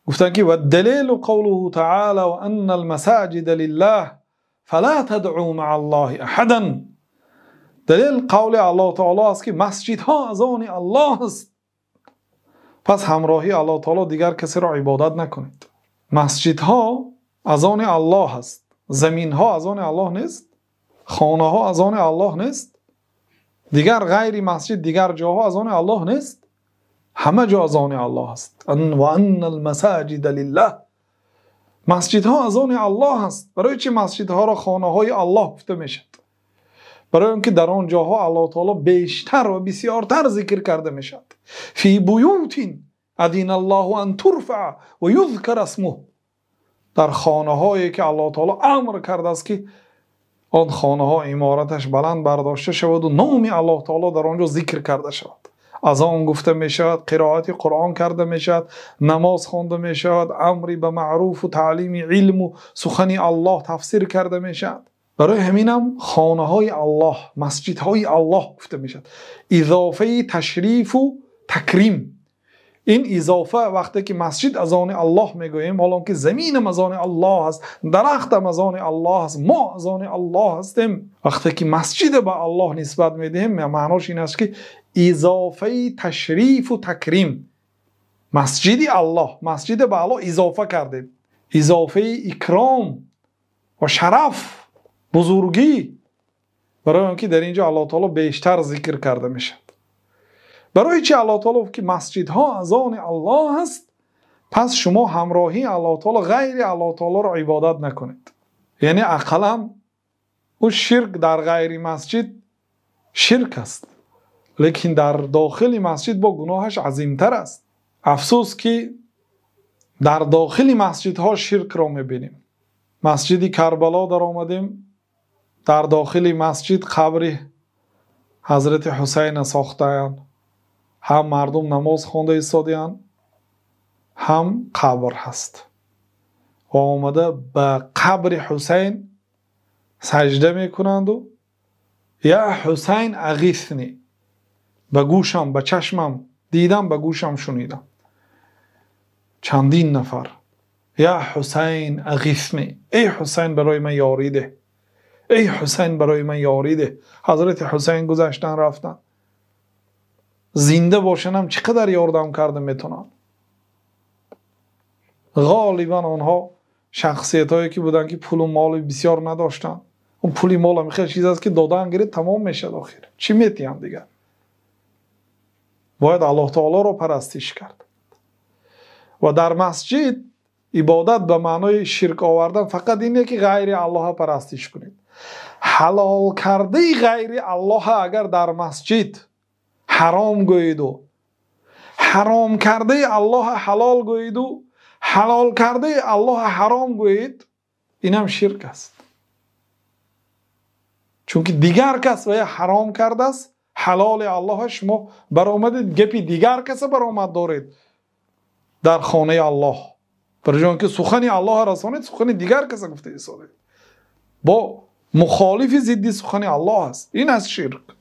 Гуфтанд ки والدليل قوله تعالى وأن المساجد لله فلا تدعوا مع الله أحدا. Далел қавли Аллоҳ таоло аст, ки масҷидҳо аз они Аллоҳ аст, пас ҳамроҳии Аллоҳ таоло дигар касеро ибодат накунед. Масҷидҳо аз они Аллоҳ аст, заминҳо аз они Аллоҳ нест, хонаҳо аз они Аллоҳ нест, дигар ғайри масҷид дигар ҷоҳо аз они Аллоҳ нест, ҳама ҷо аз они Аллоҳ аст. وأن المساجد لله, масҷидҳо аз они Аллоҳ аст. Барои чӣ масҷидҳоро хонаҳои Аллоҳ гуфта мешавад? Барои он ки дар он ҷоҳо Аллоҳ таоло бештар ва бисёртар зикр карда мешавад. في بيوت أذن الله أن ترفع ويذكر اسمه. Дар хонаҳое ки Аллоҳ таоло амр кардааст, ки он хонаҳо имораташ баланд бардошта шавад ва номи Аллоҳ таоло дар он ҷо зикр карда шавад, азон гуфта мешавад, қироати Қуръон карда мешавад, намоз хонда мешавад, амри ба маъруфу таълими илму сухани Аллоҳ тафсир карда мешавад. Барои ҳаминам хонаҳои Аллоҳ, масҷидҳои Аллоҳ гуфта мешавад. Изофаи ташрифу такрим, ин изофа вақте ки масҷид аз они Аллоҳ мегӯем, ҳолон ки заминам аз они Аллоҳ аст, дарахтам аз они Аллоҳ аст, мо аз они Аллоҳ ҳастем, вақте ки масҷида ба Аллоҳ нисбат медиҳем, маънош ин аст, ки изофаи ташрифу такрим, масҷиди Аллоҳ, масҷида ба Аллоҳ изофа кардем, изофаи икром ва шараф, бузургӣ, барои он ки дар ин ҷо Аллоҳ таоло бештар зикр карда мешавад. Барои чи Аллоҳ таоло гуфт, ки масҷидҳо аз они Аллоҳ аст, пас шумо ҳамроҳии Аллоҳ таоло ғайри Аллоҳ таолоро ибодат накунед? Яъне ақаллан ӯ ширк дар ғайри масҷид ширк аст, лекин дар дохили масҷид бо гуноҳаш азимтар аст. Афсӯс, ки дар дохили масҷидҳо ширкро мебинем. Масҷиди Карбало даромадем, дар дохили масҷид қабри ҳазрати Ҳусайна сохтаанд, ҳам мардум намоз хонда истодианд, ҳам қабр ҳаст ва омада ба қабри Ҳусайн саҷда мекунанду «Я Ҳусайн, ағисни». Ба гӯшам, ба чашмам дидам, ба гӯшам шунидам, чандин нафар «Я Ҳусайн, ағисни», эй Ҳусайн, барои ман ёрӣ деҳ, эй Ҳусайн, барои ман ёрӣ деҳ. Ҳазрати Ҳусайн гузаштан, рафтан. Зинда бошанам, чӣ қадар ёрдам карда метавонанд? Ғолибан онҳо шахсиятҳое ки буданд, ки пулу моли бисёр надоштанд. Он пули мол ҳам хел чиз аст, ки додан гиред, тамом мешавад, охир чӣ метиҳанд дигар? Бояд Аллоҳ таолоро парастиш кард. Ва дар масҷид ибодат ба маънои ширк овардан фақат ине, ки ғайри Аллоҳа парастиш кунед. Ҳалол кардаи ғайри Аллоҳа агар дар масҷид ҳаром гӯиду, ҳаром кардаи Аллоҳа ҳалол гӯиду, ҳалол кардаи Аллоҳа ҳаром гӯед, инам ширк аст, чунки дигар кас вая ҳаром кардааст. Ҳалоли Аллоҳа шумо баромадед, гапи дигар каса баромад доред дар хонаи Аллоҳ. Барои он ки сухани Аллоҳа расонед, сухани дигар каса гуфта истодед, бо мухолифи зидди сухани Аллоҳ аст. Ин аст ширк.